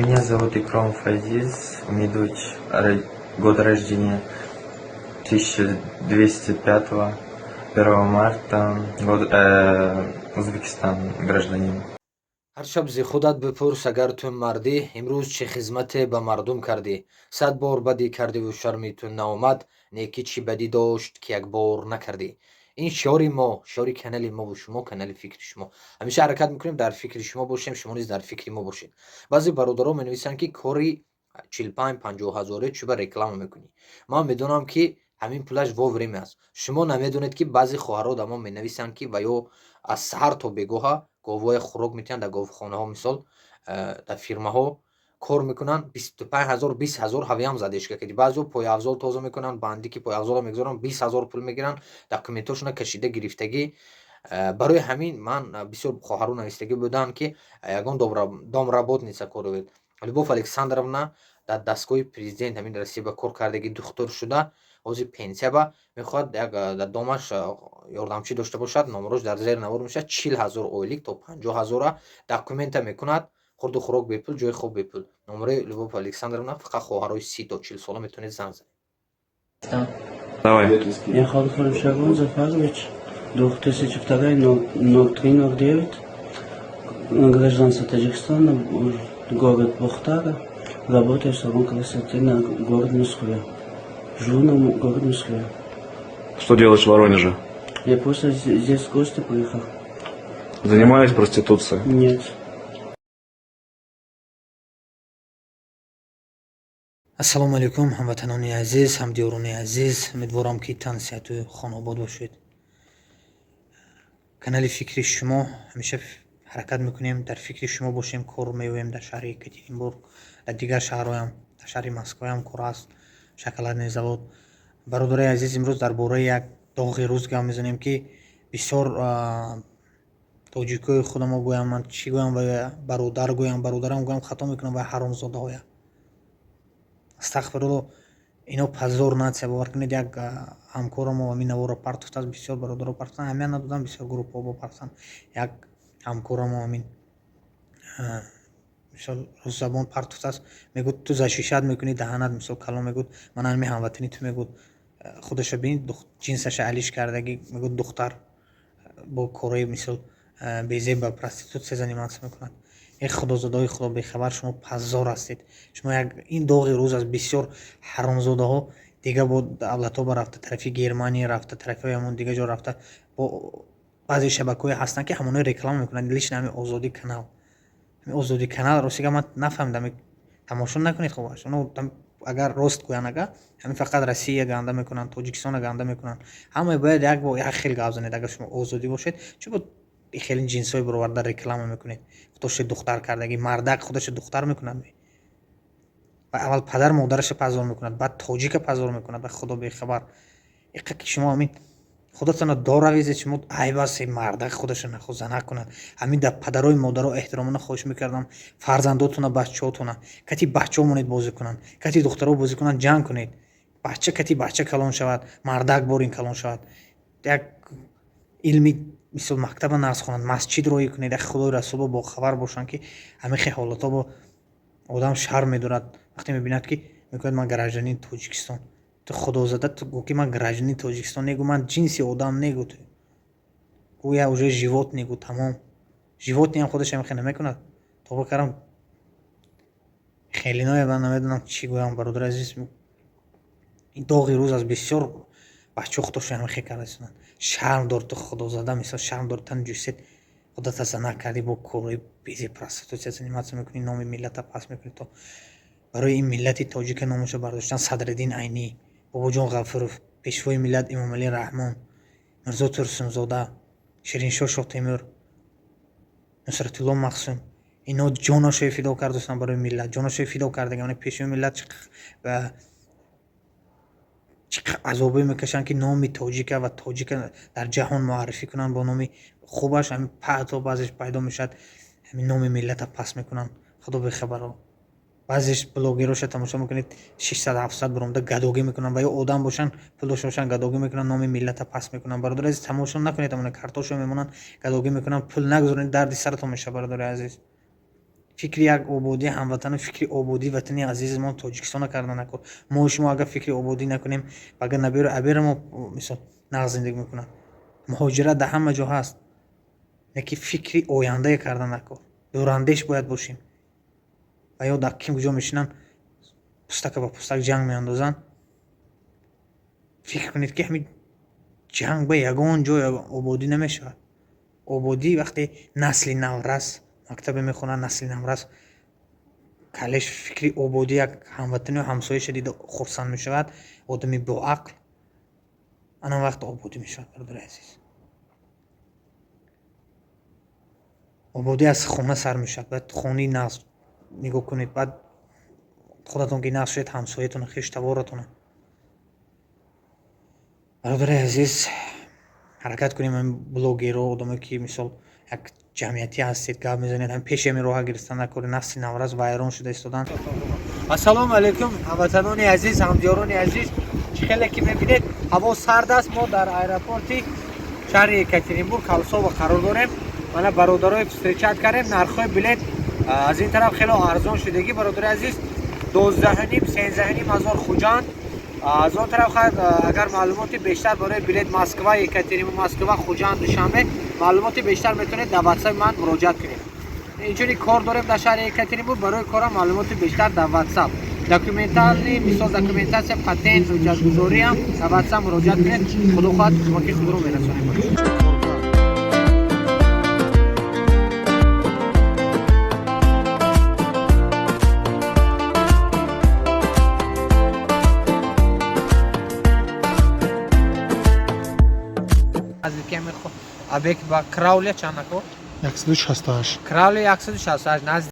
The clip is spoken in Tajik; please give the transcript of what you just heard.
Меня зовут Икромов Азиз Умидович, год рождения 1205, 1 марта, год, Узбекистан, гражданин. Ҳар шаб зи худат бипурс, агар ту мардӣ, имрӯз чӣ хизмате ба мардум кардӣ? 100 бор бадӣ кардиву шарми ту наомад, некӣ чӣ бадӣ дошт, ки як бор накардӣ? Ин шиори мо, шиори канали мову шумо, канали фикри шумо. Ҳамеша ҳаракат мекунем, дар фикри шумо бошем, шумо низ дар фикри мо бошед. Баъзе бародарон менависанд, ки кори 45-50 ҳазоре чӯба реклама мекунӣ. Ман медонам, ки ҳамин пулаш вовремя аст. Шумо намедонед, ки баъзе хоҳаро дар мо менависанд, ки ва ё аз саҳар то бегоҳа говҳоя хӯрок метиҳанд дар говхонаҳо, мисол, дар фирмаҳо кор мекунанд, 25 000, 20 000 ҳавиам задешка кади. Баъзеҳо пойафзол тоза мекунанд, бандики пойафзолро мегузоранд, 20 000 пул мегиранд, документҳошона кашида гирифтагӣ. Барои ҳамин ман бисёр хоҳарон навистагӣ буданд, ки ягон домработница кор ёбед. Любовь Александровна дар дастгоҳи президент ҳамин Россия ба кор кардагӣ, духтур шуда, ҳозир пенсия ба мехоҳад, як дар домаш ёрдамчӣ дошта бошад. Номерош дар зери навор мешавад. 40 000 ойлик то 50 000-а документа мекунад, хурду хӯрок бепул, ҷои хоб бепул. Номерои Любовь Александровна, фақат хоҳарои 30 то 40 сола метавонед занг занед. Давай. Я Халфаров Шагон Зафарович, 2002 03 09, гражданство Таджикистана, город Бохтара, работаю в салон красоты на город Москве. Живу на город Москве. Что делаешь в Воронеже? Я просто здесь в гости приехал. Занимались проституцией? Нет. Ассалому алайкум, ҳамватанони азиз, ҳамдиёрони азиз. Умедворам, ки тансиҳату хонобод бошед. Канали фикри шумо, ҳамеша ҳаракат мекунем, дар фикри шумо бошем. Кор меоем дар шаҳри Екатеринбург, дар дигар шаҳрҳоям, дар шаҳри Москваям кор аст, шоколадный завод. Бародарои азиз, имрӯз дар бораи як доғи рӯз гап мезанем, ки бисёр тоҷикои худамо гӯям, ман чӣ гӯям, ва бародар гӯям, бародарам гӯям, хато мекунам, ва ҳаромзодаҳоя, астағфирулло, ино позор нация. Бовар кунед, як ҳамкорамо ҳамин наворро партофтааст, бисёр бародаро партофтанд, ҳамия надодам, бисёр группҳо бо партофтанд. Як ҳамкорамо ҳамин, мисол, русзабон партофтааст, мегӯд: «Ту защищать мекунӣ, даҳанат, мисол, калон». Мегӯд: «Ман ҳами ҳамватани ту», мегӯд, «худаша бин, ҷинсаша алиш кардагӣ», мегӯд, «духтар бо корҳои, мисол, безеб, ба проституция заниматься мекунад». Э, худозодаҳои худо бехабар, шумо позор ҳастед. Шумо як ин доғи рӯз аст. Бисёр ҳаромзодаҳо дига бо давлатҳо ба рафта, тарафи Германия рафта, тарафи ҳамон дига ҷо рафта, бо баъзе шабакаҳое ҳастанд, ки ҳамонои реклама мекунанд. Лично ҳамин Озодӣ канал, ҳамин Озодӣ канал, ростига, ман нафаҳмидам, тамошо накунед. Хуб, агар рост гӯянд, ага ҳамин фақат Россия ганда мекунанд, Тоҷикистона ганда мекунанд. Ҳамаи бояд як як хел гап занед. Агар шумо озодӣ бошед, чӣ бо хеле ҷинсҳои бароварда реклама мекунед? Худоша духтар кардагӣ, мардак худаша духтар мекунад ва аввал падар модараша позор мекунад, баъд тоҷика позор мекунад. Ба худо бехабар, иқа ки шумо ҳамин худатонро доравезед. Шумо айб аст, мардак худаша нахо занак кунад. Ҳамин дар падарои модаро эҳтиромона хоҳиш мекардам: фарзандотуна, бачаҳотуна кати бачаҳо монед бозӣ кунанд, кати духтаро бозӣ кунанд, ҷанг кунед. Бача кати бача калон шавад, мардак борин калон шавад, як илми, мисол, мактаба нағз хонанд, масҷид роҳӣ кунед. Як худои расуло бохабар бошанд, ки ҳамин хел ҳолатҳо бо одам шарм медорад, вақте мебинад, ки мегӯяд: «Ман гражданини Тоҷикистон». Ту худозада, ту гӯ, ки ман гражданини Тоҷикистон негӯ, ман ҷинси одам негӯ, ту гӯя уже животный гӯ, тамом. Животный ам худаш ҳамин хел намекунад. Тоба кардам, хелиное, ман намедонам чӣ гӯям. Бародари азиз, ин доғи рӯз аст. Бисёр бачаҳо худошон ҳамин хел карда истоданд. Шарм дор ту, худозада, мисол, шарм дор. Тан ҷусед худата занак кардӣ, бо корҳои безе проституция заниматься мекунӣ, номи миллата паст мекунӣ. То барои ин миллати тоҷика номаша бардоштан Садриддин Айнӣ, Бобоҷон Ғафуров, пешвои миллат Эмомалӣ Раҳмон, Мирзо Турсунзода, Шириншоҳ Шоҳтемур, Нусратулло Махсум, ино ҷонашои фидо кардастанд барои миллат, ҷонашои фидо кардаган. Пешвои миллат чӣ азобе мекашанд, ки номи тоҷика ва тоҷика дар ҷаҳон муаррифӣ кунанд бо номи хубаш. Ҳамин паъто баъзеш пайдо мешавад, ҳамин номи миллата паст мекунанд. Худо бехабаро, баъзеш блогероша тамошо мекунед, 600, 700 биромада гадогӣ мекунанд. Ва ё одам бошанд, пул дошта бошанд, гадогӣ мекунанд, номи миллата паст мекунанд. Бародари азиз, тамошо накунед, амона картошо мемонанд, гадогӣ мекунанд. Пул нагузоред, дарди саратон мешавад. Бародари азиз. Фикри як ободии ҳамватану фикри ободии ватани азизмон Тоҷикистона карда накор. Мо шумо агар фикри ободӣ накунем, агар наберу абера мо мисол нағз зиндагӣ мекунанд. Муҳоҷират дар ҳама ҷо ҳаст, лекин фикри ояндае карда накор. Дурандеш бояд бошем. Ва ё дар ким куҷо мешинанд, пустака ба пустак ҷанг меандозанд. Фикр кунед, ки ҳамин ҷанг ба ягон ҷой ободӣ намешавад. Ободӣ вақте насли наврас мактабе мехонад, насли наврас калеш фикри ободӣ як ҳамватанию ҳамсояша дида хурсанд мешавад, одами боақл, ана вақт ободӣ мешавад, бародари азиз. Ободӣ аз хона сар мешавад. Бояд хонаи нағз нигоҳ кунед, баъд худатон ки нағз шудед, ҳамсоятона, хештаворатона. Бародари азиз, ҳаракат кунем, ҳамин блогерро, одамое ки мисол як ҷамъиятӣ ҳастед, гап мезанед, ҳамин пеши ҳамин роҳа гирифтан накоред. Насли наврас вайрон шуда истоданд. Ассалому алайкум, ҳамватанони азиз, ҳамдиёрони азиз. Чӣ хеле ки мебинед, ҳаво сард аст. Мо дар аэропорти шаҳри Екатеринбург Колсово қарор дорем. Мана бародарои встречать кардем. Нархҳои билет аз ин тараф хеле арзон шудагӣ, бародари азиз, 12,5, 13,5 ҳазор Хуҷанд. Аз он тараф, агар маълумоти бештар барои билет Москва, Екатеринбург, Москва, Хуҷанд, Душанбе маълумоти бештар метавонед дар ватсапи ман муроҷиат кунед. Инчунин кор дорем дар шаҳри Екатеринбург, барои корам маълумоти бештар дар ватсап, документальный, мисол документация, патент, ҳуҷҷатгузориам дар ватсап муроҷиат кунед. Худо хоҳад, кӯмаки худро мерасонем. Наздики абек ба Крауля чанд нако? 168. Крауля 168 назди.